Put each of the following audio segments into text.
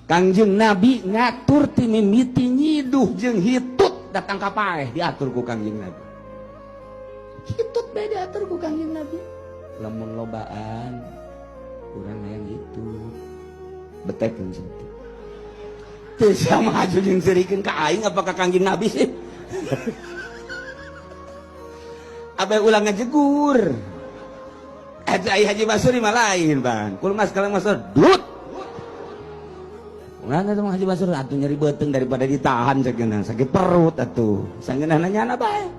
Kangjeng Nabi ngatur ti mimiti nyiduh jeung hitut datang ka paeh diatur ku Kangjeng Nabi. Hitut bae diatur ku Kangjeng Nabi. Lamun lobaan urang hayang hitut. Betekeun saeutik. Teu sia maju jeung seurikeun ka aing apa ka Kangjeng Nabi sih? Abah ulang ngajegur. Eta ai Haji Basuri mah lain, Bang. Kulmas kalau masuk dut. Mana tuh Haji Basur atuh nyeri beuteung daripada ditahan sageuna sakit perut atuh. Sangeunahna nyana bae.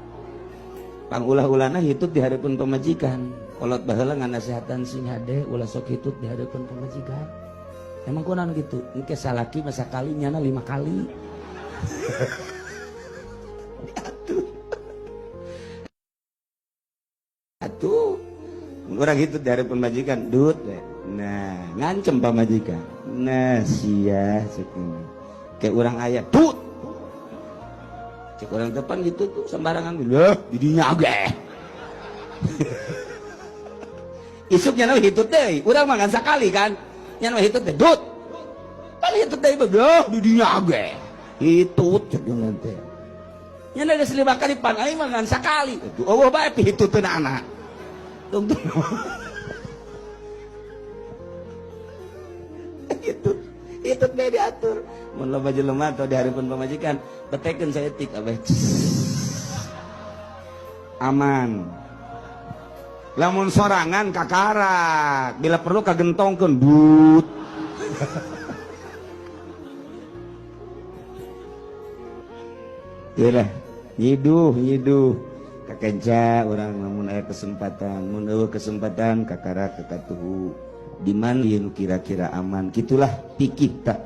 Pang ulah-ulahna hitut di hareupeun pamajikan. Kolot baheula nganasehatan sing hade ulah sok hitut di hareupeun pamajikan. Emang kunaon gitu? Engke salaki mah sakali nyana 5 kali. Diatur. Atuh urang hitut di hareupeun pamajikan dut we. Nah, ngancem pamajikan. Nah, sia ceuk kayak urang aya tut. Cek urang depan gitu tuh sembarangan leuh didinya ge. Isuknya nu hitut deui, urang mah ngan sakali kan. Nya nu hitut teh dut. Pan hitut deui leuh didinya ge. Hitut cek urang teh. Nya geus 5 kali pan aing mah ngan sakali. Atuh eueuh bae pihituteun anak. Tungtung. Itu teh diatur. Mun loba jelema atau di hareupeun pamajikan, betekeun saeutik abeh. Aman. Lamun sorangan kakarak, bila perlu kagentongkeun but. Ieu nyiduh nyiduh kakenca urang lamun aya kesempatan, mun eueuh kesempatan kakarak kakatuhu. Di mana yang kira-kira aman, gitulah pikir tak.